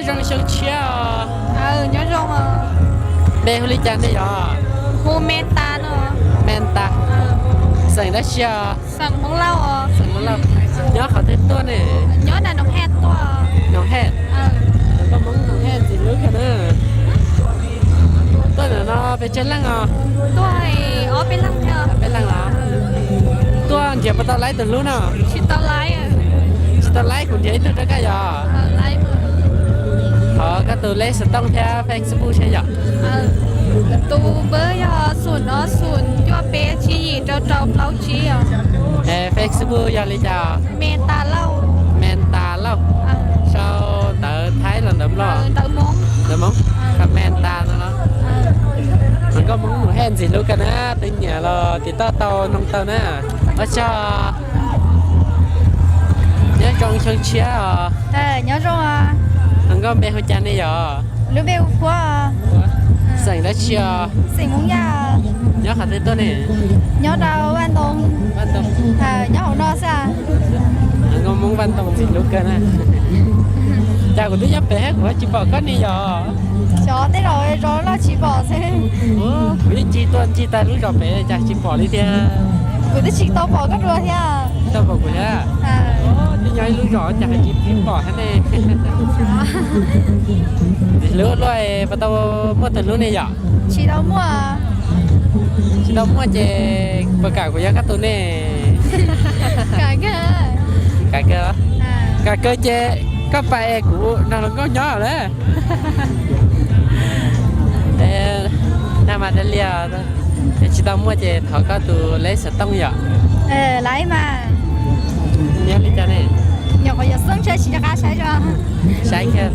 Zoo xyoo tshiab os. Nyob zoo. Npe hu li cas nej yog? Hu Me Tas no. Me Tas. Xeem dab tsi os? Xeem Hmoob Lauj os. Xeem Hmoob Lauj. Nyob qhov twg tuaj ne? Nyob Noom Hej tuaj. Noom Hej. Koj Hmoob Noom Hej ntxim hlub kawg na. Tuaj ntawm no pes tsawg leej os? Tuaj ob peb leej thiab. Ob peb leej los? Tuaj nrhiav puas tau laib tus hlub no? Tsis tau laib. Tsis tau laib, kuv nrhiav ib tug rau koj yog? Thov koj tus lej xov tooj thiab Facebook seb yom. Tus npawb yog xoom ob xoom cuaj peb tsib yim rau rau plaub tsib os. Facebook yog li cas? Me Tas Lauj. Me Tas Lauj. Sau ntawv Thaib los ntawv Nplog? Ntawv Hmoob. Ntawv Hmoob. Koj Me Tas no los? Mas koj Hmoob Noom Hej ntxim hlub kawg na, tus nyiam los tiv toj tau noog tau na. Ua tsaug. Nyob zoo xyoo tshiab os. Nyob zoo. Nkauj npe hu cas nej yog? Lub npe hu Phuab. Xeem dab tsi os? Xeem Hmoob Yaj. Nyob qhov twg tuaj ne? Nyob rau Vaj Ntoo. Vaj Ntoo. Nyob hauv no xwb. Nkauj Hmoob Vaj Ntoo ntxim hlub kawg na. Cas kuv twb nyob pem thiab kuv tsis pom koj ne yog? Xyov tej zaum zov loj tsis pom xwb. Kuv yeej ncig tuaj ncig tag lub zos pem cas tsis pom li tiag. Kuv twb tsis tau pom koj dua thiab. Tau pom kuv thiab. Twb nyob ib lub zos cas tsis pom thiab ne. Ntxim hlub luaj, puas tau muaj tus hlub ne yom? Tsis tau muaj. Tsis tau muaj ces puas kam kuv yog koj tus ne? Kam kawg. Kam kawg. Kam kawg ces koj pais es kuv nrog hluas nkauj nyob lawm. Nag mas da lias, tsis tau muaj ces thov koj tus lej xov tooj yom. Laiv mas. Nyob li cas ne? Nyuam qhuav yuav xeeb tsis nco qab saib tso. Saib kiag.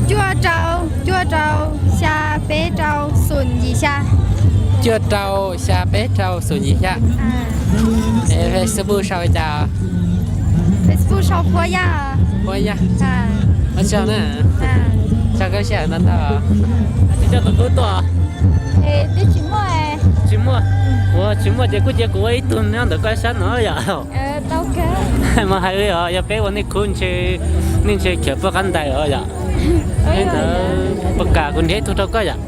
Cuaj rau, cuaj rau, xya peb rau, xoom yim xya. Cuaj rau, xya peb rau, xoom yim xya. Es Facebook sau li cas? Facebook sau Phuab Yaj. Phuab Yaj. Ua tsaug na. Tsaug koj sij hawm ntau ntau. Tsis coj tus hlub tuaj? Twb tsis muaj. Tsis muaj. Ua tsis muaj ces kuj cia kuv ua ib tug nyob ntawm koj sab no yom. Mas hais li os, yog peb ua nej khub ntshe, nej ntshe khiav puag qab ntais os yom. Li ntawd puas kam kuv nrhiav ib tug rau koj yom?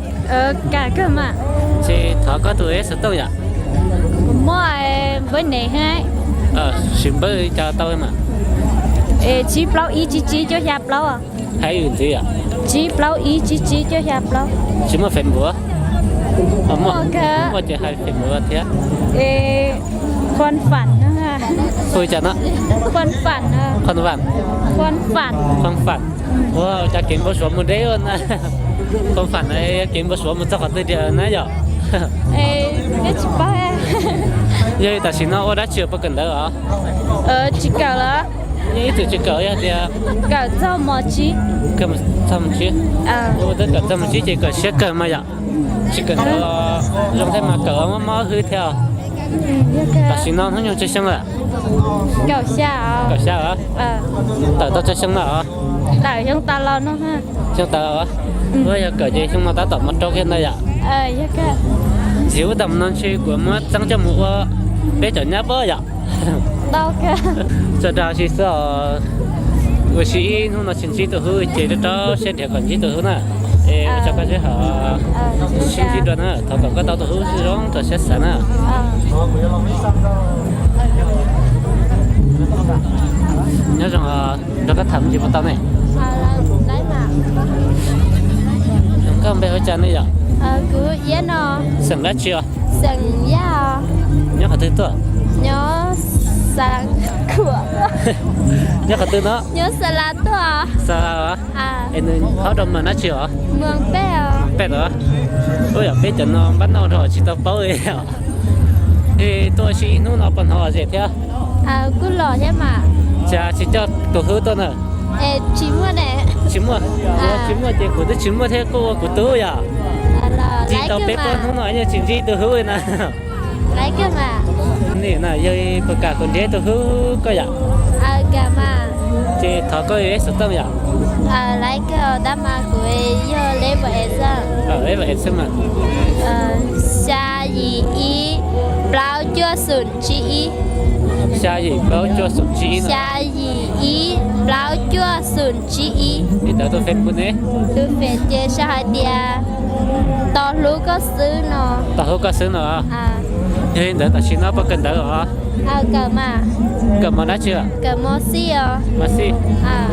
Kam kawg mas. Ces thov koj tus lej xov tooj yom. Kuv muaj npawb nev thiab. Sim npawb cas tau mas. Tsib plaub ib tsib tsib cuaj xya plaub. Hais ntxiv yom. Tsib plaub ib tsib tsib cuaj xya plaub. Tsis muaj Facebook? Muaj ces hais Facebook thiab. Khuan Fam no. Hu li cas no? Khuan Fam. Khuan Fam. Khuan Fam. Ua cas kev npau suav mus deb na. Khuan Fam na, kev npau suav mus txog qhov twg tiag na yom? Yog li tam sim no ua dab tsi puas kawm ntawv os? Tsis kawm lawm. Yeej ib txwm tsis kawm, yog tias kawm txog mos tsib. Kawm txog mos tsib. Ua twb kawm txog mos tsib ces kawm siab kawg mas yom. Tsis kawm ntawv zoo thiab mas kawm mob mob hwb thiab. Tam sim no hnub nyoog tsawg xyoo lawm? Kaum xya. Kaum xya os. Tawm tau tsawg xyoo no os? Tawm xyoo tas los no. Xyoo tas los? Ua yog kawm ces xyoo no tab tom mus rau kiag ntag yom. Ntxim ub, tam no ntshe kuv muab txeeb coj mus ua peb cov nyab pob yom. Txog dag si xwb os. Ua si ib hnub no tsis ntsib tus hlub ces rau rau siab nrhiav kom ntsib tus hlub na. Es ua tsaug koj sij hawm, sib ntsib dua na, thov kom koj tau tus hlub zoo rau siab xav na. Nyob zoo, nrog koj tham me ntsis puas tau ne? Koj npe hu cas ne yom? Xeem dab tsi os? Nyob qhov twg tuaj? Nyob qhov twg no? Xa la os. Es nws phaub rau mas dab tsi os? Pem los? Ua yog peb cov no npab noj rau tsis tau paub li os. Es tuaj si ib hnub no puas hnov lom zem thiab? Cas tsis coj tus hlub tuaj na? Tsis muaj. Ua tsis muaj ces kuv twb tsis muaj thiab, koj ua kuv tub yom. Ntsib tau peb plaub hnub no yeej tsis ntsib tus hlub li na. Nim no yog puas kam kuv nrhiav tus hlub koj yom? Kam mas. Ces thov koj ib xov tooj yom. Laiv kawg, tab mas kuv yog leb vas es xwb. Leb vas es xwb mas. Xya yim ib plaub cuaj xoom tsib ib. Xya yim plaub cuaj xoom tsib ib no. Xya yim ib plaub cuaj xoom tsib ib. Li ntawd tus Facebook ne? Tus Facebook ces sau hais tias Tau hlub koj xwb no. Tau hlub koj xwb no. Yog li ntawd tam sim no puas kawm ntawv os? Kawm mas. Kawm mos dab tsi? Kawm mos xij os. Mos xij.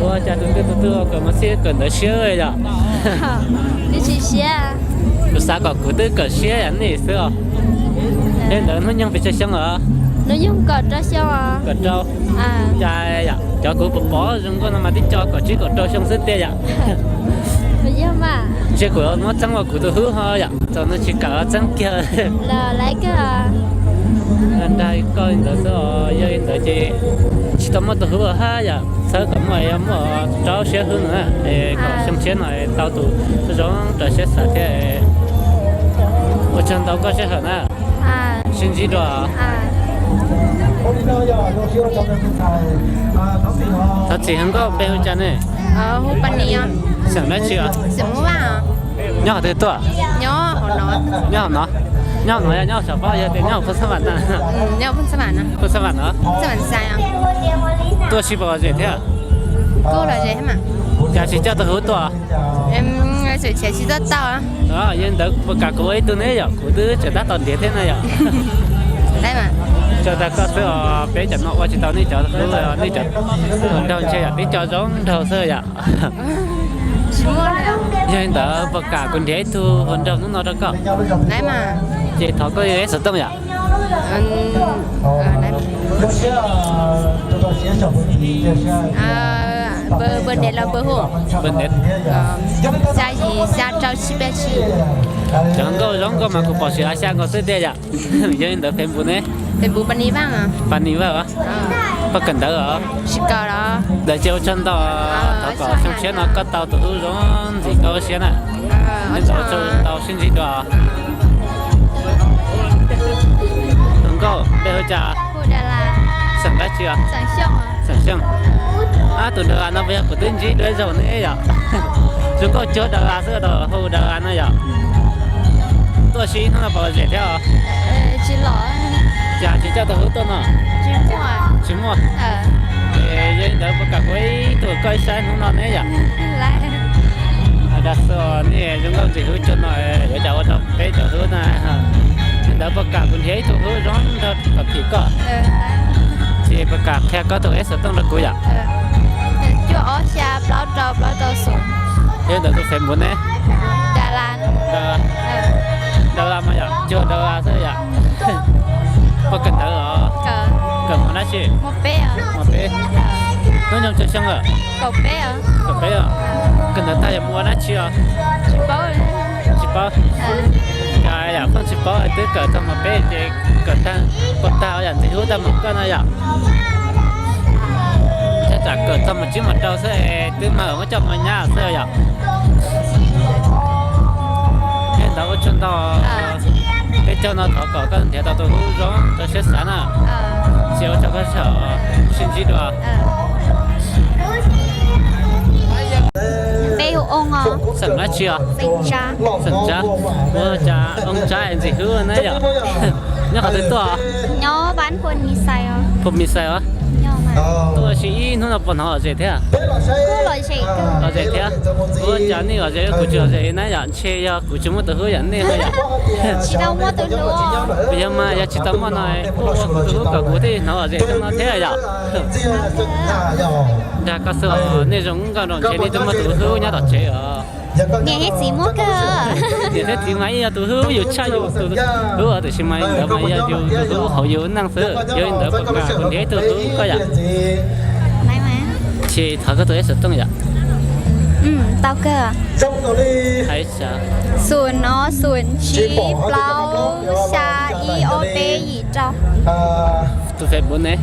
Ua cas tus twg tus twg kawm mos xij kawm ntawv siab yom? Twb tsis siab. Kuv xav kom kuv twb kawm siab yam nej xwb os. Yog li ntawd hnub nyoog pes tsawg xyoo os? Hnub nyoog kaum rau xyoo os. Kaum rau. Cas yom, cov kuv pom pom zoo nkauj no mas twb cov kaum tsib kaum rau xyoo xwb tiag yom. Yog mas. Ntshe kuv muab txeeb ua kuv tus hub ho yom, txawm nws tsis kam txeeb kiag. Los laiv kawg. Nrog koj li ntawd xwb os, yog li ntawd ces tsis tau muaj tus hub hab yom, txhawb kom muaj, yog muaj rau siab hub no na, es kom xyoo tshiab no tau tus zoo raws siab xav thiab. Ua tsaug ntau koj sij hawm na. Sib ntsib dua. Thov txim, hluas nkauj npe hu cas ne? Hu Paj Nis. Xeem dab tsi? Nyob qhov twg tuaj? Nyob hauv no. Nyob hauv no, nyob hauv Xov Pob, yog tias nyob hauv Phooj Xab Vam na? Phooj Xab Vam no. Tuaj sib pom zem thiab? Cas tsis coj tus hub tuaj? Tsis tau tau. Yog li ntawd puas kam kuv ua ib tug ne yom, kuv twb tseem tab tom nrhiav thiab na yom. Tsuas tas koj xwb os, peb cov no ua tsis tau nej cov hluas, nej cov hluas nraug ntshe yom, tib co zoo nraug xwb yom. Yog li ntawd puas kam kuv nrhiav ib tug hluas nraug hnub no rau koj? Ces thov koj ib xov tooj yom. Npe ntev los npe hu? Npe ntev. Xya yim xya rau tsib peb tsib. Cov nkauj zoo nkauj mas kuv pom tsis av xya nkaus xwb tiag yom. Yog li ntawd Facebook ne? Facebook Paj Nis Vaj. Paj Nis Vaj os. Koj kawm ntawv os? Tsis kawm los. Ntawd ces ua tsaug ntau, thov kom xyoo tshiab no koj tau tus hub zoo ntxim koj lub siab na. Ua tsaug ntau, sib ntsib dua. Tus nkauj npe hu cas? Xeem dab tsi os? Xeem Xyooj. Ab, tus Dav Las no puas yog kuv twb ntsib dua zaug ne yom? Zoo nkauj cuag Dav Las xwb, hu Dav Las no yom. Tuaj sib hnub no puas lom zem thiab os? Cas tsis coj tus hub tuaj no? Tsis muaj. Yog li ntawd puas kam kuv ib tug koj ib sab hnub no ne yom? Dag xwb, nej zoo nkauj ntxim hlub cuag no, yuav cas ua rau peb cov hub na. Li ntawd puas kam kuv nrhiav ib tug hub zoo nraug kom phim koj? Ces puas kam qhia koj tus ib xov tooj rau kuv yom? Cuaj ob xya plaub rau plaub rau xoom. Yog li ntawd tus Facebook ne? Dav Las. Dav Las mas yom, cuag Dav Las xwb yom. Puas kawm ntawv os? Kawm mos dab tsi? Mos peb. Hnub nyoog tsawg xyoo lawm? Kaum peb. Kaum peb os. Kawm ntawv tag yuav mus ua dab tsi os? Tsis paub. Cas yam pheej tsis paub, twb kawm txog mos peb ces kawm tag, puas tag yam ntxim hlub tag mos koj no yom? Tab tsam kawm txog mos tsib mos rau xwb es twb mag muab coj mus nyab xwb yom. Li ntawd ua tsaug ntau, peb caug no thov kom koj nrhiav tau tus hub zoo rau siab xav na. Ces ua tsaug koj sib ntsib dua. Peb hu Oob os. Xeem dab tsi os? Xeem Tsab. Ua cas Oob Tsab ntxim hlub na yom? Nyob qhov twg tuaj? Nyob Pab Phu Mis Xais os. Phu Mis Xais os. Tuaj sib ib hnub no puas hnov lom zem thiab? Lom zem thiab. Ua cas nej lom zem kuv tsis lom zem na yom? Ntshe yog kuv tsis muaj tus hub yom nej yom? Tsis tau muaj tus hub. Yog mas yog tsis tau muaj no, tus hub kom kuv thiaj hnov lom zem no thiab yom? Dag koj xwb, nej zoo nkauj nraug ntshe nej twb muaj tus hub nyob tom tsev os. Niam thiab txiv muab kawg. Niam thiab txiv mas ib yog tus hub yus tshaj yus tus hub, tiam sis mas li ntawd mas yog yus tus hub hauv yus neej xwb. Yog li ntawd puas kam kuv nrhiav ib tug hub koj yom? Ces thov koj tus ib xov tooj yom. Tau kawg. Hais sav. Xoom no xoom tsib plaub xya ib ob peb yim rau. Tus Facebook ne?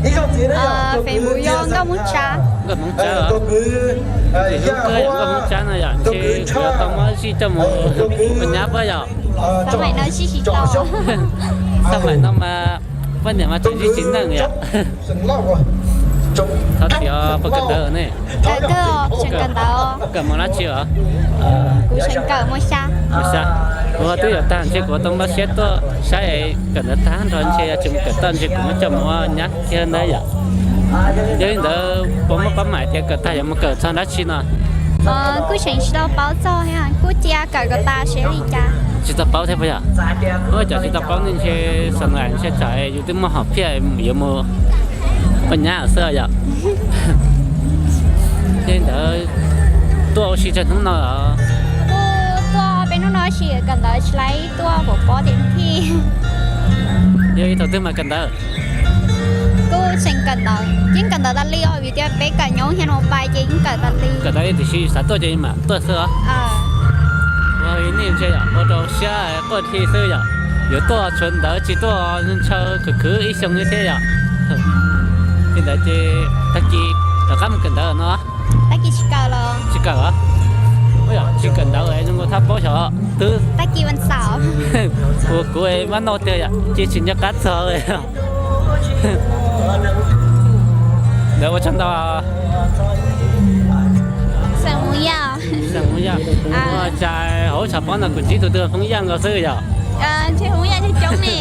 Facebook yog Nkauj Hmoob Tsab. Nkauj Hmoob Tsab os. Ntxim hlub kawg yom Nkauj Hmoob Tsab no yom, ntshe kuv yuav tau muab zij coj mus ua nyab puab yom. Xab maim no zij tsis tau. Xab maim no mas poj niam mas tseem zij tsis neej yom. Thov txim os, puas kawm ntawv ne? Kawm, kawm ntawv. Kawm mos dab tsi os? Kuv tseem kawm mos xya. Mos xya. Kuv twb yuav tag ntshe kuv tau npaj siab tuaj saib kawm ntawv tag nrho ntshe yuav tsis mus kawm toj ntshe kuv muab coj mus ua nyab kiag ntawd yom. Yog li ntawd puas muaj pab mam tias kawm tag yuav mus kawm txog dab tsi no? Kuj tseem tsis tau paub txog thiab, kuj cia kawm kom tas seb li cas. Tsis tau paub thiab puas yog? Ua cov tsis tau paub ne ntshe xav na ntshe tsam yus twb muaj hom phiaj yuav mus ua nyab xwb yom. Yog li ntawd tuaj ua si tsawg hnub no los? Kuj tuaj peb hnub no tab sis kawm ntawv tsis laib tuaj pov pob tiam thij. Yog li thaum twg mam kawm ntawv? Kuj tseem kawm ntawv, yeej kawm ntawv tas li os vim tias peb kawm nyob Hia Nau Pais ces yeej kawm tas li. Kawm tas li tiam sis xav tuaj ces mam tuaj xwb os. Ua li nej ntshe yom ua rau siab quaj dhi xwb yom. Yuav tuaj tshuav ntawv tsis tuaj ntshaw khwv khwv ib xyoo li thiab yom. Li ntawd ces tag kis rov qab mus kawm ntawv no. Tag kis tsis kawm los? Tsis kawm os. Tsis kawm ntawv zoo nkaus thaj paub xyov twb tag kis vas xaum. Ua kuv mab noj tiag yom, cia tsis nco qab txog li. Ntawd ua tsaug ntau. Xeem Hmoob Yaj. Xeem Hmoob Yaj. Ua cas hauv tshav pob no kuv ntsib tus twg Hmoob Yaj nkaus xwb yom? Ntshe Hmoob Yaj coob coob ne.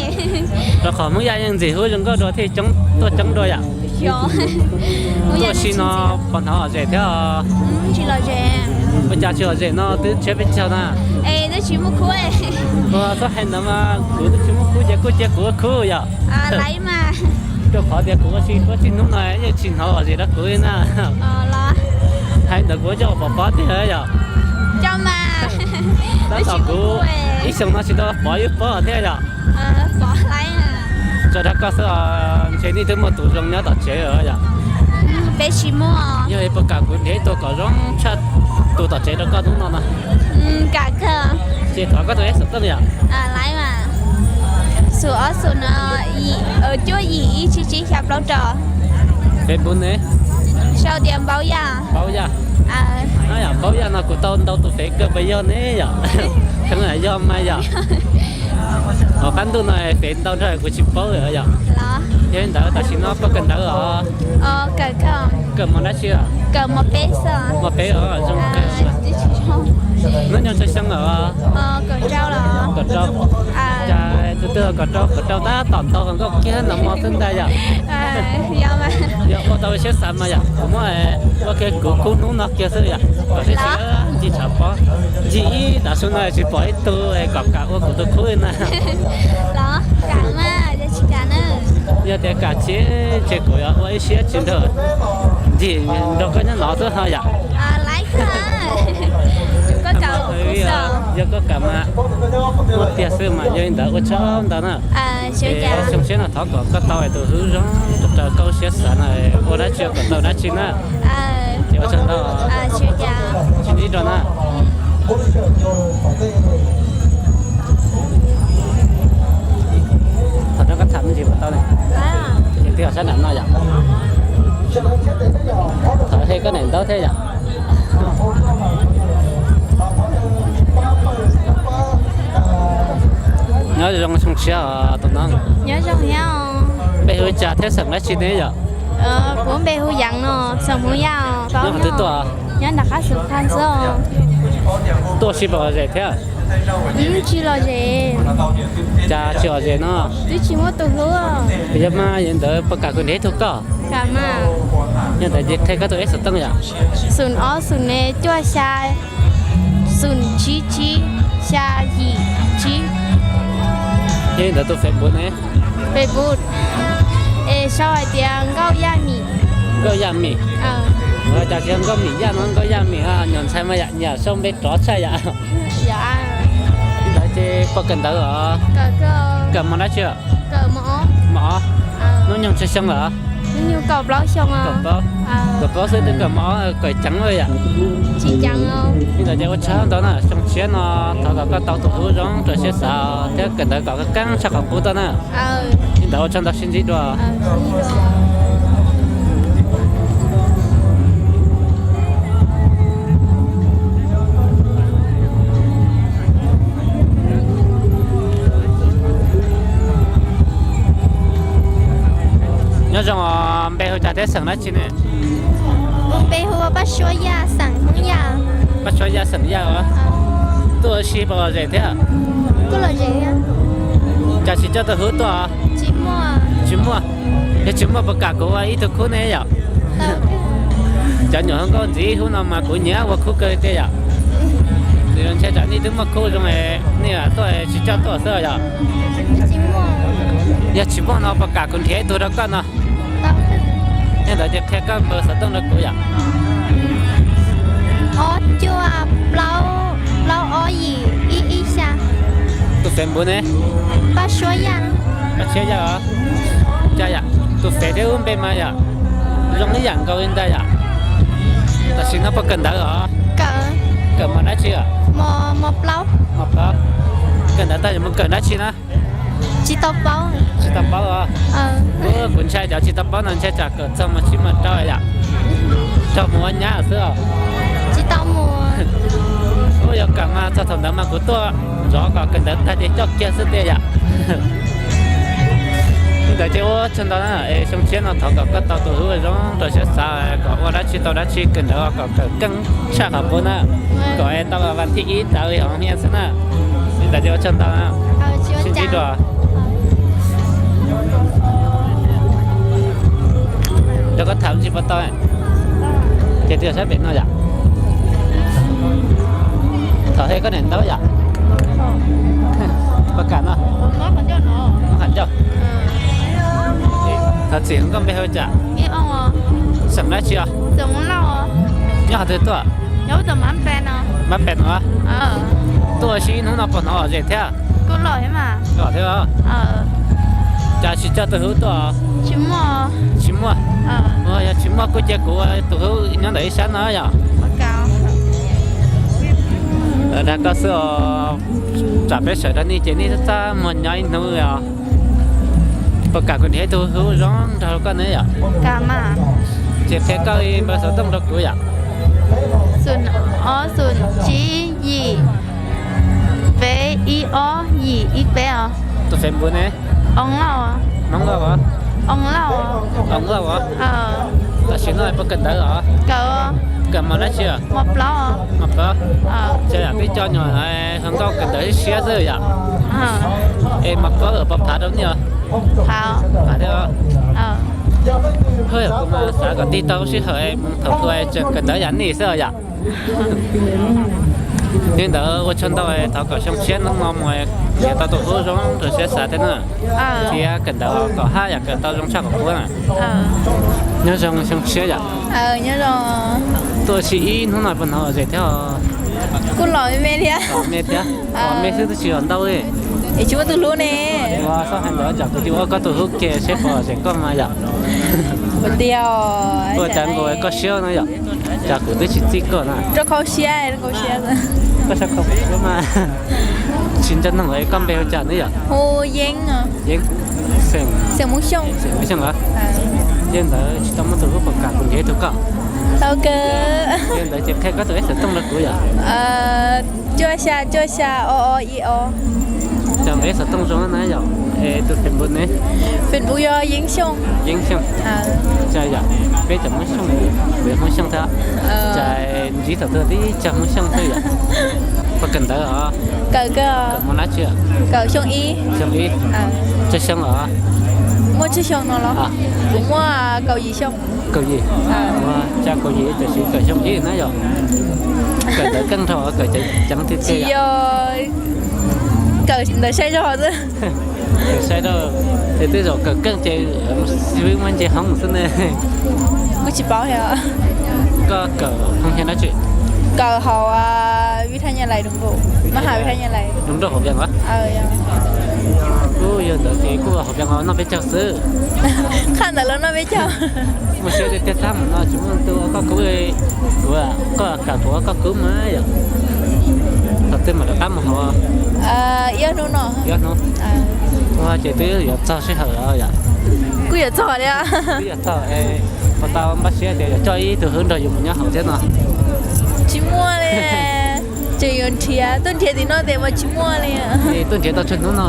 Rau qhov Hmoob Yaj yeej ntxim hlub zoo nkauj dua thiaj coob tuaj coob dua yom. Tuaj si no puas hnov lom zem thiab? Ua cas tsis lom zem no twb tshiab peb caug na. Ua txhob hais ntawd mas kuv twb tsis muaj khub ces kuj cia kuv ua khub yom. Rau qhov tias kuv ua si puab tsib hnub no yeej tsis hnov lom zem rau kuv li na. Hais ntawd kuv coj pov pob tiag yom. Tab tom kuv ib xyoos no tsis tau pov ib pob thiab yom. Tso rau koj xwb os, ntshe nej twb muaj tus zoo nyob tom tsev lawm yom. Peb tsis muaj. Yog li puas kam kuv nrhiav ib tug kom zoo tshaj tus tom tsev rau koj hnub no no? Kam kawg. Ces thov koj tus email xov tooj yom. Xum ob xum no, cuaj yim ib tsib tsib xya plaub rau. Facebook ne? Sau tias Npaub Yaj. Npaub Yaj. Npaub Yaj no kuv tau ntau tus fev kawg puas yog ne yom? Kheev yog mas yom. Qab ntuj no fev ntau nrog kuv tsis paub lawm yom. Yog li ntawd tam sim no koj kawm ntawv os? Kawm mos dab tsi? Mos peb os, zoo kawg. Hnub nyoog tsawg xyoo lawm? Kaum rau. Cas tus twg kaum rau, kaum rau tab tom ntau hluas nkauj kiag no mog xwb ntag yom. Yog ua tau siab xav mas yom, kuv muab ua kiag kuv khub hnub no kiag xwb yom, kom sib sib ncig tshav pob. Ncig ib tav su no tsis pom ib tug kom kam ua kuv tus khub li na. Yog tias kam tsis tseg kuv yuav ua ib siab tsis nrog ncig nrog koj nyob no xwb ho yom. Yog koj kam mas muaj tiag xwb mas yog li ntawd ua tsaug ntau na. Xyoo tshiab no thov kom koj tau tus hlub zoo raws koj lub siab xav na, ua dab tsi kom tau dab tsi na. Ces ua tsaug ntau. Sib ntsib dua na. Thaum no koj tham me ntsis puas tau ne? Ces twb yog sab nram no yom. Thaum he koj niam ntaub thiab yom. Nyob zoo xyoo tshiab os tus no. Nyob zoo thiab. Npe hu li cas thiab xeem dab tsi ne yom? Kuv npe hu Yeev no, xeem Hmoob Yaj. Nyob qhov twg tuaj? Nyob nram qab Xeev Khuam xwb. Tuaj si puas lom zem thiab? Tsis lom zem. Cas tsis lom zem no? Twb tsis muaj tus hlub. Yog mas yog ntawd puas kam kuv nrhiav ib tug koj? Kam mas. Yog ntawd ces qhia koj tus email xov tooj yom. Xoom ob xoom ne cuaj xya xoom tsib tsib xya yim tsib. Yog li ntawd tus Facebook ne? Facebook es sau hais tias Nkauj Yaj Mim. Nkauj Yaj Mim. Ua cas tsis yog Nkauj Mim Yaj no, Nkauj Yaj Mim, nyuam ntxhais mas yam nyiam sau npe rov tshaj yam. Li ntawd ces puas kawm ntawv os? Kawm mos dab tsi? Mos ob. Hnub nyoog tsawg xyoo lawm? Kaum plaub xyoo. Kaum plaub xwb twb kawm mos ob, kawm ceev lawm yom. Li ntawd ces ua tsaug ntau na, xyoo tshiab no thov kom koj tau tus hlub zoo raws siab xav thiab kawm ntawv kom koj keeb tshaj qhov qub tuaj na. Li ntawd ua tsaug ntau, sib ntsib dua. Nyob Nyob zoo, npe hu cas thiab xeem dab tsi ne? Npe hu Paj Suab Yaj, xeem Hmoob Yaj. Paj Suab Yaj xeem Yaj os. Tuaj ua si puas lom zem thiab? Kuj lom zem thiab. Cas tsis coj tus hub tuaj? Tsis muaj. Yog tsis muaj puas kam kuv ua ib tug khub ne yom? Cov nyuam hluas nkauj ntxiv hub no mas kuv nyiam ua khub kawg tiag yom. Ntshe tsam nej twb muaj khub zoo, nej tuaj tsis coj tuaj xwb yom? Yog tsis muaj no puas kam kuv nrhiav ib tug rau koj no? Yog ntawd ces qhia koj npawb xov tooj rau kuv yom. Ob cuaj plaub plaub ob yim ib ib xya. Tus Facebook ne? Paj Suab Yaj. Paj Suab Yaj os. Cas yom, tus Facebook thiab wb npe mas yom zoo ib yam nkaus li ntag yom. Tam sim no puas kawm ntawv os? Kawm mos dab tsi os? Mos plaub. Mos plaub. Kawm ntawv tag yuav mus kawm dab tsi na? Tsis tau paub. Tsis tau paub os. Kuv ntshai cov tsis tau paub no ntshai tsam kawm txog mus tsib mus rau yom, raug mus ua nyab xwb os. Tsis tau mus. Kuj yuav kawm mas txog thaum ntawd mas kuv tuaj zov kom kawm ntawv tag ces coj kiag xwb tiag yom. Li ntawd ces ua tsaug ntau na, es xyoo tshiab no thov kom koj tau tus hub zoo rau siab xav kom ua dab tsi tau dab tsi, kawm ntawv kom kawm keej tshaj qhov qub na, kom es tau vas thib ib tawv li hauv nyiaj xwb na. Li ntawd ces ua tsaug ntau na. Sib ntsib dua. Rau koj tham tsis puas tau, ces twb yog sab pem no yom. Thaum he koj niam ntaub yom. Puas kam no? Muab qhov ncauj. Thov txim, koj npe hu cas? Xeem dab tsi os? Nyob qhov twg tuaj? Mab pem no. Tuaj ua si ib hnub no puas hnov lom zem thiab? Lom thiab. Cas tsis coj tus hub tuaj? Tsis muaj. Yog tsis muaj kuj cia kuv ua tus hub nyob ntawm ib sab no yom. Dag koj xwb os. Tsam peb sawv rau nej ces nej txaj muag nyob ib hnub os. Puas kam kuv nrhiav ib tug hub zoo nrog koj ne yom? Ces qhia koj npawb xov tooj rau kuv yom. Xoom ob xoom tsib yim peb ib ob yim ib peb os. Tus Facebook ne? Hmoob Lauj. Hmoob Lauj. Hmoob Lauj os. Tam sim no puas kawm ntawv os? Kawm mos dab tsi? Mos plaub. Mos plaub. Ces peb cov nyuam hluas nkauj kawm ntawv siab xwb yom. Es mos plaub puas phav rau nej os? Phav thiab. Kuv mas xav kom tig tau sij hawm mus thaum hluas tseem kawm ntawv yam nej xwb yom. Li ntawd ua tsaug ntau, thov kom xyoo tshiab hnub no mus nrhiav tau tus hub zoo rau siab xav thiab na. Thiab kawm ntawv kom haj yam kawm tau zoo tshaj qhov qub na. Nyob zoo xyoo tshiab yom. Tuaj ua si ib hnub no puas hnov lom zem thiab? Kuj lom me me thiab. Lom me thiab. Lom me xwb twb tsis lom ntau li. Es tsis muaj tus hlub ne. Ua txhob hais ntawd, tsam kuv cia ua koj tus hub kiag seb puas lom zem koj mas yom. Ua cas nkaus koj siab no yom. Cas kuv twb tsis txij koj na. Koj siab mas. Tsis nco ntsoov lawm, koj npe hu cas ne yom? Hu Yeeb. Yeeb. Xeem Xeem Hmoob Xyooj. Xeem Hmoob Xyooj los? Yog ntawd tsis tau muaj tus hub puas kam kuv nrhiav ib tug koj? Tau kawg. Yog ntawd ces qhia koj tus ib xov tooj rau kuv yom. Cuaj xya cuaj xya o o ib o. Cas npe xov tooj zoo na yom, es tus Facebook ne? Facebook yog Yeeb Xyooj. Yeeb Xyooj. Cas yom, peb cov Hmoob Xyooj, kuv yog Hmoob Xyooj thiab. Cas ntsib thaum twg twb cog Hmoob Xyooj xwb yom. Puas kawm ntawv os? Kawm mos dab tsi? Kawm xyoo ib. Xyoo ib. Tsawg xyoo los? Muaj tsawg xyoo no los? Kuv muaj kaum yim xyoo. Kaum yim. Ua cas kaum yim tam sim kawm xyoo ib na yom. Kawm ntawv keej dhau, kawm ceev tiag tiag yom. Kawm ntawv saib zog xwb. Kawm saib zog, ces tej zaum kawm keej ces xib fwb muab nce hoob xwb ne. Kuj tsis paub thiab. Koj kawm hoob xya dab tsi? Kawm hauv Vib Thaj Nyab Lais, Mab Has Vib Thaj Nyab Lais. Nyob rau hauv Vias los? Kuj yog ntawd ces kuj hauv Vias los noj peb caug xwb. Qhaj ntawd los noj peb caug. Muaj siab tiag tiag, tab mus no tsis muaj tus ua koj kub, kuv, koj kam kuv ua koj kub mas yom. Thaum twg mam rov qab mus hauv? Ib ob hnub. Ua ces twb yuav txog sij hawm los yom. Kuj yuav txog li. Twb yuav txog, puas tau npaj siab tias yuav coj ib tug hwb nrog yus mus nyob hauv thiab no? Tsis muaj li. Tseem yuav nrhiav, tuaj nrhiav tim no tes mas tsis muaj li. Tuaj nrhiav tau tsawg hnub no?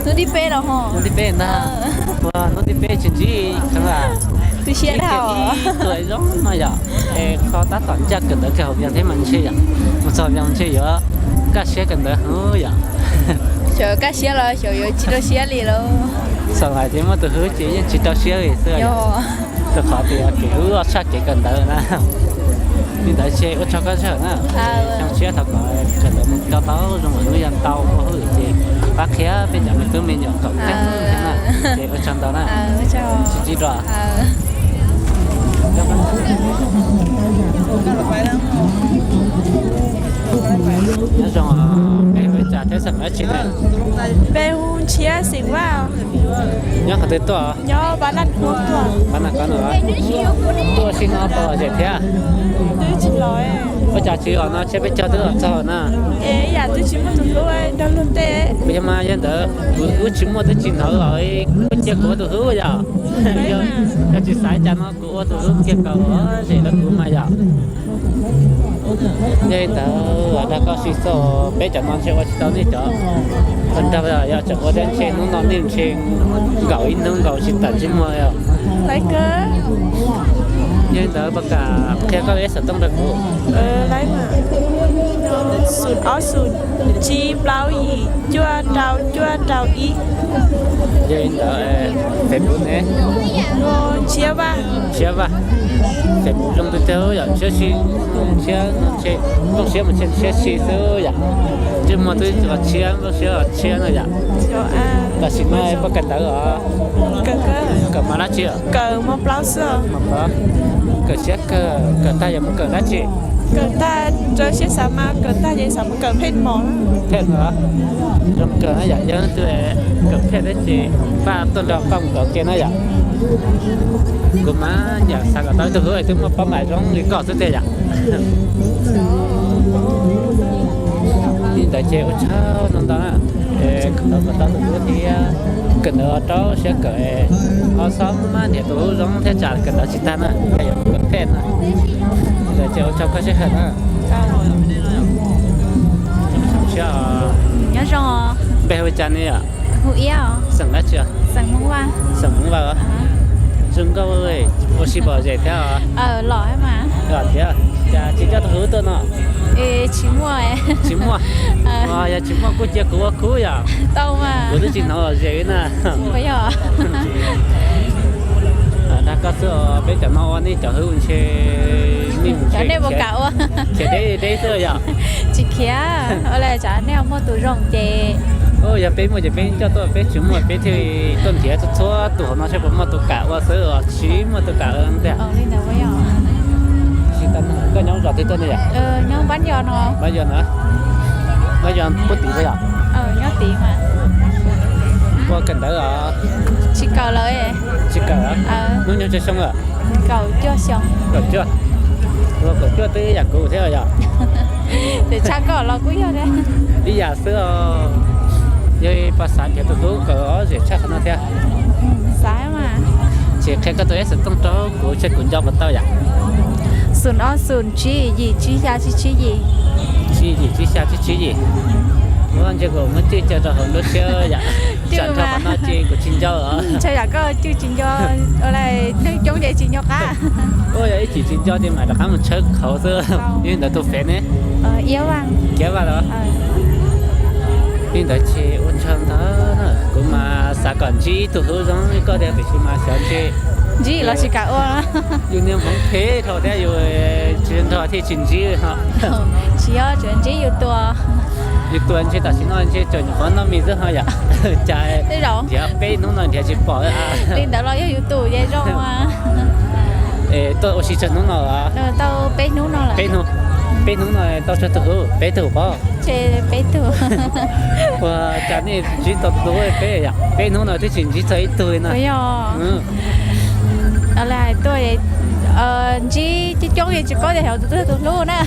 Hnub thib peb los ho. Hnub thib peb ntag. Hnub thib peb tsis ntsib kheev las. Tu siab dhau. Ib tuam zoo no yom, es kho tab tom ncaj kawm ntawv kiag hauv Vias thiab mas ntshe yom, mus txog Vias ntshe yuav kaj siab kawm ntawv heev yom. Xyov kaj siab los xyov yuav tsis rau siab li lauj. Xam lais ces muaj tus hlub ces yeej tsis rau siab li xwb yom. Rau qhov tias tus hlub tshaj kev kawm ntawv na. Li ntawd ces ua tsaug koj sij hawm na. Xyoo tshiab thov kom kawm ntawv mus tau zoo, hnub yog ntau ua hauj lwm ces pab qhia peb cov me tub me nyuam kom keej thiab na. Ces ua tsaug ntau na. Tsis txij rau. Nyob zoo, peb hu cas thiab xeem dab tsi na? Peb hu Ntshiab xeem Vaj. Nyob qhov twg tuaj? Nyob Pab Naj Koob tuaj. Pab Naj Koob no. Tuaj sim no tau lom zem thiab? Twb tsis los. Ua cas tsis los no, tshiab peb caug twb los txog na. Es yam twb tsis muaj tus hlub nrog luag tej. Kuv yog mas yog ntawd kuv twb tsis muaj twb tsis hnov los, kuv cia kuv ua tus hlub yom. Yog tsis xav cas no kuv ua tus hlub kiag kom zem rau kuv mas yom. Yog li ntawd dag koj sib txog, peb cov no ntshe ua tsis tau nej cov. Ua nrog yog tseem ua thiab ntshe hnub no nej ntshe nkaum ib hnub nkaus tsis tawm ntsej muag os. Yog li ntawd puas kam qhia koj ib xov tooj rau kuv? Xum ob xum tsib plaub yim cuaj rau cuaj rau ib. Yog li ntawd Facebook ne? Ntshiab Vaj. Ntshiab Vaj. Facebook zoo tiag tiag yom, ntshiab si, ntshiab, ntshiab, nplooj siab mas ntshiab si xwb yom. Ntsej muag twb los tshiab, nplooj siab los tshiab no yom. Tam sim no puas kawm ntawv os? Kawm mas dab tsi? Kawm mos plaub xwb. Mos plaub. Kawm siab kawg, kawm tag yog mus kawm dab tsi? Kawm tag rau siab xav mas kawm tag ces xav mus kawm phej mos. Phej mos. Zoo kawg na yom, yog leej twg kawm phej thiab ces pab tuaj nrog koj mus kawm ke na yom. Kuv mas nyam xav kom tau ib tug hlub twb muaj pab mam zoo li koj xwb tiag yom. Li ntawd ces ua tsaug ntau ntau na. Kawm ntawv kom tau tus hlub thiab, kawm ntawv rau siab kawm, ho xob maj nrhiav tus hlub zoo thiab tsam kawm ntawv tsis tag na, yog yuav kawm phej na. Li ntawd ces ua tsaug koj sij hawm na. Nyob zoo. Npe hu li cas ne yom? Hu Iab. Xeem dab tsi? Xeem Hmoob Vaj. Xeem Hmoob Vaj os. Zoo nkauj, ua si pom zem thiab os. Los thiab. Cas tsis coj tus hlub tuaj no? Tsis muaj. Tsis muaj. Yog tsis muaj kuj cia kuv ua khub yom. Tau mas. Kuv twb tsis hnov lom zem li na. Dag koj xwb os, peb cov no ua nej cov hlub ntshe nej mus ntshe khiav deb deb xwb yom. Tsis khiav, ua li cas nej muaj tus zoo ces. Yog peb muaj ces peb coj tuaj, peb tsis muaj peb thiaj tuaj nrhiav txhua tus hauv no saib puas muaj tus kam ua xwb os, tsis muaj tus kam ua tiag. Tsis tau, koj nyob zos twg tuaj ne yom? Nyob Npab Yos no. Npab Yos na. Npab Yos puag tim puas yom? Nyob tim mas. Puas kawm ntawv os? Tsis kawm lawm. Tsis kawm lawm? Hnub nyoog tsawg xyoo lawm? Kaum cuaj xyoo. Kaum cuaj. Ua kaum cuaj twb yam kuv thiab yom? Ces tshaj koj los kuj yog thiab. Ib yam xwb os. Yog pab xav nrhiav tus hlub kawm ob zem tshaj qhov no thiab. Xav mas. Ces qhia koj tus ib xov tooj rau kuv seb kuv nco puas tau yom. Xum ob xum tsib yim tsib xya tsib tsib yim. Tsib yim tsib xya tsib tsib yim. Ua ntsia kuv muab cwj caw rau hauv lub siab yom. Tsam nrho qhov no ces kuv tsis nco os. Ntshai yam koj cwj tsis nco, ua li neeg coob ces tsis nco qab. Ua yog ib chim tsis nco ces mam rov qab mus tshawb qhauv xwb. Li ntawd tus fev ne? Iab Vaj los? Li ntawd ces ua tsaug ntau na, kuv mas xav kom ntsib ib tug hlub zoo li koj tiag tiam sis mas xyov ntshe ntsib los tsis kam ua. Yus niag hmoov phem dhau thiab yus tsis nrog thiaj tsis ntsib ho. Tsis yog, tsuas ntsib yus tua. Yus tua ntshe tam sim no ntshe tseem nyuam qhuav noj mis xwb ho yom. Cas nrhiav peb hnub no nrhiav tsis pom. Li ntawd los yog yus tus ces zoo. Es tuaj ua si tsawg hnub no los? Tau peb hnub no lawm. Peb hnub, peb hnub no tau tsawg tug hlub? Peb tug pob. Peb tug. Ua cas nej ntsib tau tus hlub peb yom? Peb hnub no twb tsis ntsib txog ib tug li no. Yog. Tuaj ntsib coob coob es tsis paub tias yog tus twg tus hlub na.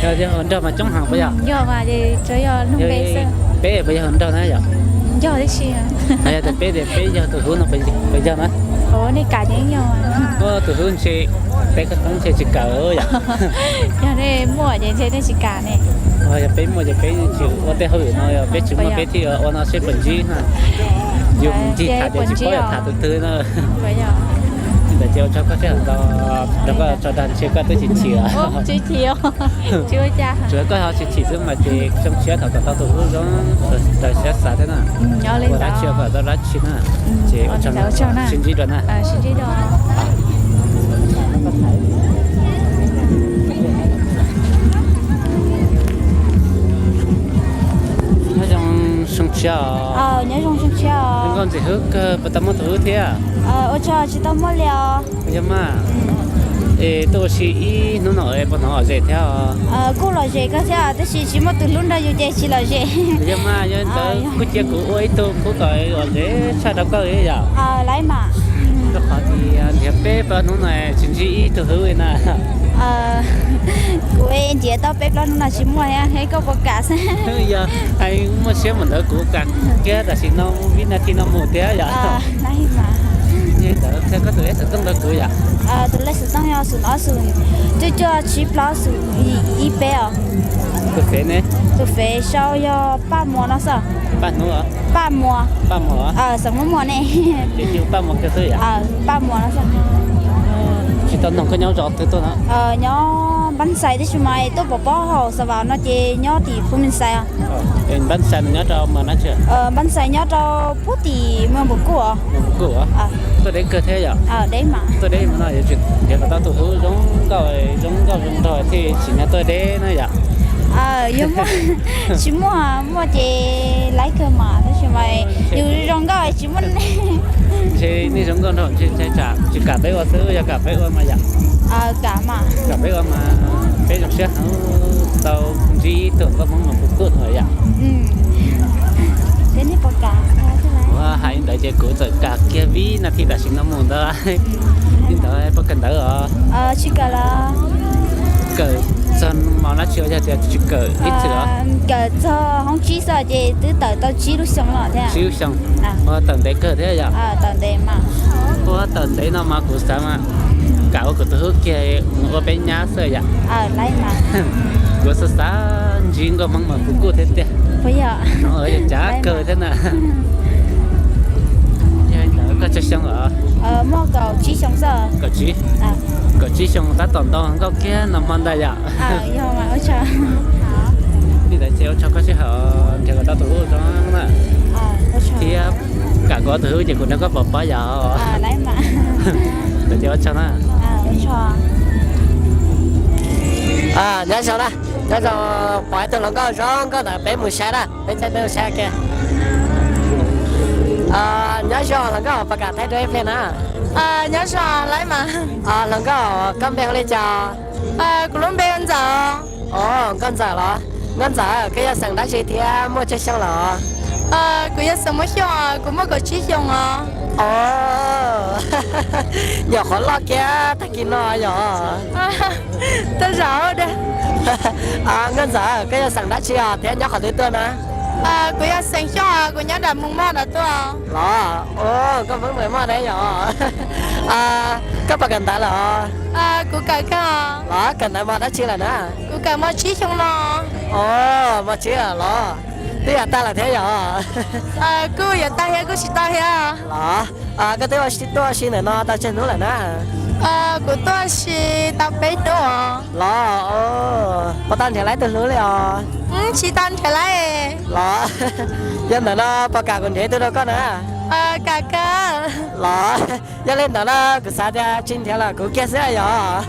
Yog ua nrog mas coob heev puas yog? Yog mas, yog nug npe xwb. Peb puas yog ua nrog na yom? Yog tib si. Yog tias peb tias peb yog tus hlub no puas yog na? Nej kam ces yog. Tus hlub ntshe peb koj toob ntshe tsis kawm yom. Yog nej muaj ces ntshe nej tsis kam ne. Yog peb muaj ces peb tsis ua tej hauj lwm no, yog peb tsis muaj peb thiaj ua no seb puas ntsib na. Yus mus ncig tham ces tsis paub yog tham tus twg na. Li ntawd ces ua tsaug koj sij hawm ntau, rau koj tso dag ntshe koj twb chim chim. Tsuas koj ho chim chim xwb mas ces zoo siab thaum kom tau tus hlub zoo raws siab xav thiab na. Ua dab tsi kom tau dab tsi na. Ces ua tsaug, sib ntsib dua na. Nyob zoo zoo siab os. Zoo nkauj ntxim hlub kawg, puas tau muaj tus hlub thiab? Ua tsaug, tsis tau muaj li os. Yog mas, es tuaj ua si ib hnub no puas hnov lom zem thiab? Kuj lom zem kawg thiab tab sis tsis muaj tus hlub nrog yus ces tsis lom zem. Yog mas, yog li ntawd kuj cia kuv ua ib tug khub kom lom zem tshaj rau koj li yom. Lawm mas. Rau qhov tias nrhiav peb plaub hnub no tsis ntsib ib tug hlub li na. Kuv nrhiav tau peb plaub hnub no tsis muaj thiab, koj puas kam xwb? Yog hais muaj siab mus ntawd kuv kam kiag tam sim no, vib nas this no mus thiab yom. Yog li ntawd qhia koj tus lej xov tooj rau kuv yom. Tus lej xov tooj yog xoom ob xoom cuaj cuaj tsib plaub xoom ib peb os. Tus fev ne? Tus fev sau yog Paj Muas no xwb. Paj Muas. Paj Muas. Xeem Muas ne. Paj Muas no xwb. Tsis tau noog koj nyob zos twg tuaj no? Nyob Npab Xais tab sis mas tuaj pov pob hauv Xav Vam no ces nyob tim Phoo Meng Xais. Npab Xais nyob rau mas na tsi? Npab Xais nyob rau puag tim Moos Pus Kuj os. Tuaj deb kawg thiab yom? Deb mas. Tuaj deb mas no yuav tsum nrhiav kom tau tus hlub zoo nkauj zoo nkauj zoo nraug thiaj tsim nyog tuaj deb na yom. Yog muaj, tsis muaj, muaj ces laib kawg mas tab sis mas yus zoo nkauj tsis muaj. Ntshe nej zoo nkauj nraug ntshe tsis kam peb ua xwb, yog kam peb ua mas yom. Kam peb ua mas peb zoo siab heev tau ntsib tus nkauj Hmoob Moos Pus Kuj no yom. Kuv hais li ntawd ces kuv txawm kam kiag vib nas this tam sim no mus ntawd. Li ntawd puas kawm ntawv os? Kawm txog mos dab tsi, yog tias tsis kawm ib txwm os? Kawm txog hoob tsib xwb ces twb tawm tau tsib lub xyoo los thiab. Tsib lub xyoo. Ua tawm ntev kawg thiab yom? Ua tawm ntev no mas kuv xav mas kam ua kuv tus hlub kiag mus ua peb nyab xwb yom. Kuv xav xav ntsib nkauj Hmoob Moos Pus Kuj thiab tiag. Yog cav kawg thiab na. Yog li ntawd koj tsawg xyoo os? Kaum tsib, kaum tsib xyoo tab tom nto nkauj kiag no hmo ntag yom. Li ntawd ces ua tsaug koj sij hawm nrhiav kom tau tus hlub zoo na. Thiab kam kuv tus hlub ces kuv nrog koj pov pob yom. Ntawd ces ua tsaug na. Nyob zoo na, nyob zoo, pom ib tug hluas nkauj zoo nkauj ntawd peb mus saib na, peb caij peb mus saib kiag. Nyob zoo hluas nkauj, puas kam thaij duab ib pliag na? Nyob zoo, laib mas. Hluas nkauj, koj npe hu li cas? Kuv lub npe hu Ntxawm. Os, Nkauj Ntxawm los? Nkauj Ntxawm, koj yog xeem dab tsi thiab muaj tsawg xyoo lawm? Kuv yog xeem Muas Xyooj, kuv muaj kaum tsib xyoo os. Os, nyuam qhuav loj kiag tag kis no yom. Tuaj zaum. Nkauj Ntxawm, koj yog xeem dab tsi os thiab nyob qhov twg tuaj na? Kuv yog xeem Xyooj, kuv nyob nram Moos Moj nram tuaj. Los, os, koj Hmoob Moos Moj ne yom. Koj puas kawm ntawv lawm os? Kuv kawm kawg. Los, kawm ntawv mos dab tsi lawm na? Kuv kawm mos tsib xyoo no. Os, mos tsib los? Twb yuav tag lawm thiab yom? Kuj yuav tag thiab kuj tsis tau thiab. Los, koj twb tuaj ua si ntawm no tau tsawg hnub lawm na? Kuv tuaj ua si tau peb hnub os. Los, puas tau nrhiav laib tus hlub li os? Tsis tau nrhiav laib. Los, yog ntawm no puas kam kuv nrhiav ib tug rau koj na? Kam kawg. Los, yog li ntawd na kuv xav tias tsis nrhiav los kuv kiag xwb yom?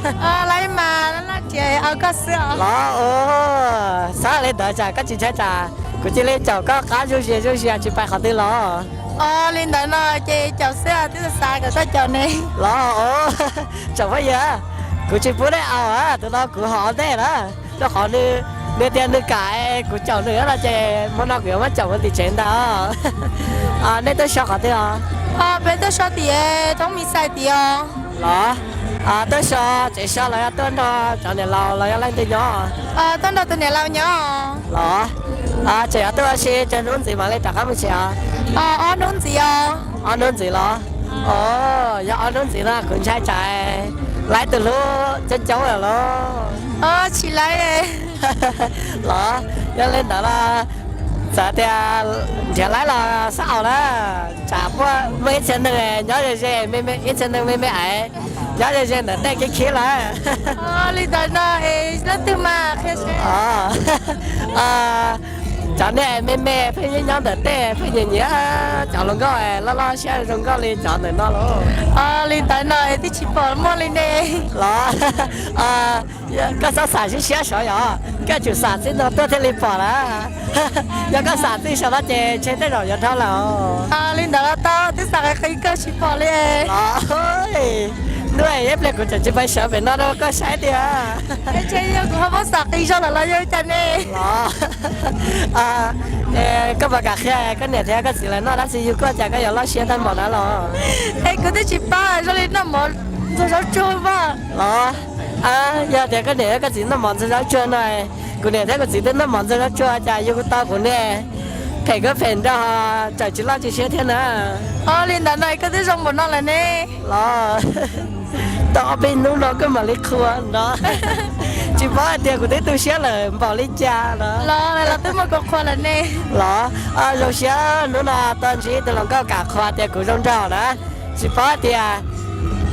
Laib mas, nrhiav koj xwb os. Los, xav li ntawd tsam koj tsis ntshai tsam kuv cia li caum koj qab zuj zus zuj zus tsis pais qhov twg los? Os, li ntawd no ces caum xwb, twb xav kom koj caum ne. Los, tsoom phooj ywg, kuv tsis pub nej au, tus no kuv hom ntej na, rau qhov nws, nws tias nws kam kuv caum nws no ces hmo no kuv yuav muab caum mus tim tsev ntag. Nej tuaj so qhov twg os? Peb tuaj so tim Thoob Mis Xais tim os. Los, tuaj so tsev so los yog tuaj nrog cov niam laus los yog leej twg nyob? Tuaj nrog tus niam laus nyob. Los, tseem yuav tuaj ua si tsawg hnub ntxiv mam li rov qab mus tsev os? Ob hnub ntxiv os. Ob hnub ntxiv los? Os, yog ob hnub ntxiv no kuv ntshai tsam laib tus hlub coob coob lawm los? Tsis laib. Los, yog li ntawd los Txawm tias nrhiav laib los xab aus na, tsam muaj ib txhia neeg nyob ze ze, ib txhia neeg me me aiv nyob ze ze ntawm tej khib khib lawm. Li ntawd no es leej twg mas qhia seb. Cov niag me me pheej nyob ntawm tej pheej nyiam nyiam cov hluas nkauj loj loj siab zoo nkauj li cov ntawm no lauj. Li ntawd no es twb tsis pom muaj li ne. Los, koj txhob xav siab siab saud yom, koj tsum xav txij no tuaj thiaj li pom na. Yog koj xav txij saum no ces ntshe tej zaum yuav dhau lawm. Li ntawd los tau, twb xav qhia kawg tsis pom li. Los, ntuj, ib pliag kuv tseem tsis pais sawv pem no rau koj saib tiag. Ntshe yog kuv ho muab xav qis zog lawm los yog cas ne. Los, koj puas kam qhia koj niam thiab koj txiv lawv noj dab tsi yug koj cas koj yuav loj siab tag npaum na los? Es kuv twb tsis paub, zoo li noj mov ntxuag zaub tsuag mas. Los, yog tias koj niam thiab koj txiv noj mov ntxuag zaub tsuag no, kuv niam thiab kuv txiv twb noj mov ntxuag zaub tsuag cas yug tau kuv ne, phem koj phem nrog, tseem tsis loj tsis siab thiab na. Li ntawd no koj twb zoo npaum no lawm ne. Los, tau ob peb hnub no koj mam li qhuas no. Tsis paub hais tias kuv twb tu siab lawm npaum li cas no. Los, los twb muaj kuv qhuas lawm ne. Los, zoo siab hnub no tau ntsib tus hluas nkauj kam qhuas tias kuv zoo nraug na. Tsis paub tias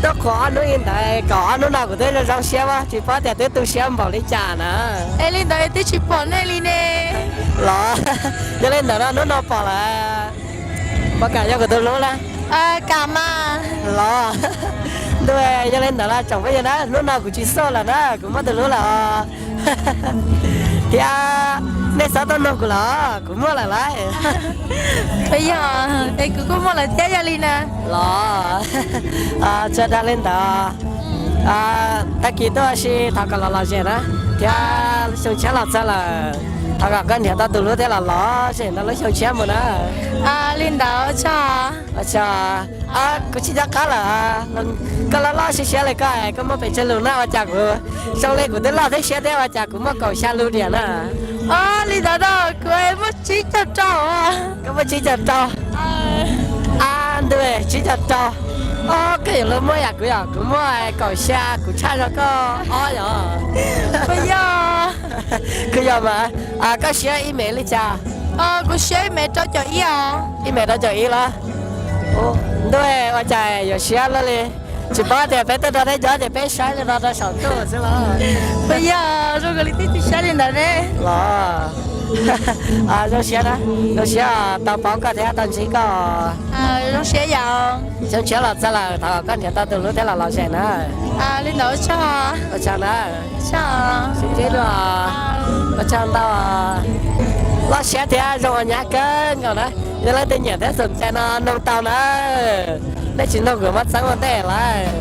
tuaj qhuas ob hnub li ntawd, kaum ob hnub no kuv twb zoo zoo siab, tsis paub tias twb tu siab npaum li cas na. Es li ntawd twb tsis pom nej li ne. Los, yog li ntawd no hnub no pom lawm, puas kam yog kuv tus hlub na? Kam mas. Los, ntuj, yog li ntawd los tsoom phooj ywg na, hnub no kuv tsis xauj lawm na, kuv muaj tus hlub lawm os. Thiab nej txhob tuaj nug kuv lawm, kuv muaj lawm lauj. Yog, es kuv kuj muaj lawm thiab yog li na. Los, tsuas dag li ntawd. Tag kis tuaj ua si thov kom los lom zem na, thiab xyoo tshiab los txog lawm, thov kom koj nrhiav tau tus hlub thiab los lom zem ntau lub xyoo tshiab mus na. Li ntawd, ua tsaug. Kuv tsis nco qab lawm, koj loj loj siab siab li koj, koj muaj pes tsawg lus na ua cas kuv zoo li kuv twb loj thiab siab thiab ua cas kuv muaj kaum xya lus diam na. Li ntawd no kuv muaj tsib caug rau. Koj muaj tsib caug rau? A, ntuj, tsib caug rau. Koj yuav luag muaj yam kuv yom, kuv muaj kaum xya, kuv tshaj zog koj ob yom. Kuv yog. Kuv yog mas. Koj siab ib mev li cas? Kuv siab ib mev rau caum ib os. Ib mev rau caum ib los? Ntuj, ua cas yuav siab luaj li. Tsis paub tias peb tuaj nrog peb nyob ces peb saib no rau saum ntuj xwb los. Kuv yog, zoo li twb tsis siab li ntawd ne. Los, zoo siab na, zoo siab tau paub koj thiab tau ntsib koj. Zoo siab yom. Xyoo tshiab los txog lawm, thov kom koj nrhiav tau tus hlub thiab los lom zem na. Li ntawd, ua tsaug. Ua tsaug na. Sib ntsib dua. Ua tsaug ntau. Loj siab thiab zoo ua nyab kawg nkaus na. Yog leej twg nyiam thiab xom cai no noog tau na. Nej tsis noog kuv muab txeeb ua ntej lawm.